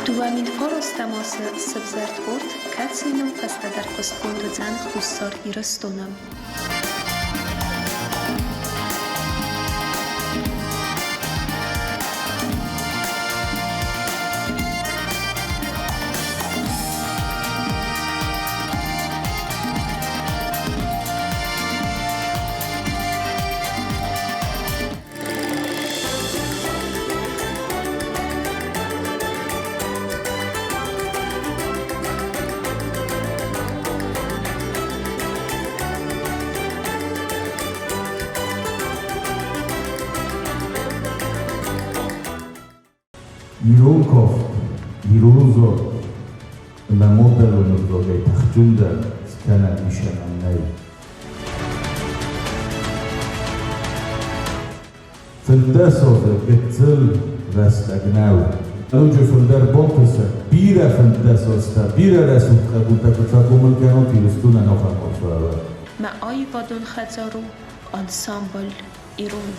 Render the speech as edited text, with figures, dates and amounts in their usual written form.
2009 азы сӕвзӕрд къорд, кӕцыйы ном фӕстӕдӕр хъуыстгонд уыдзӕн Хуссар Ирыстоны. Ирон кафт, ирон зард ӕмӕ мадӕлон ӕвзагӕй тыхджындӕр скӕнӕн ис ӕмӕ нӕй. 15 азы гыццыл рӕстӕг нӕу. Ноджы фылдӕр бантысы бирӕ 15 азтӕ, бирӕ рӕсугъд хъӕбултӕ куы фӕхъомыл кӕнот Ирыстонӕн ахӕм арфӕ. Мӕ аивадон хӕдзар у ансамбль «Ирон».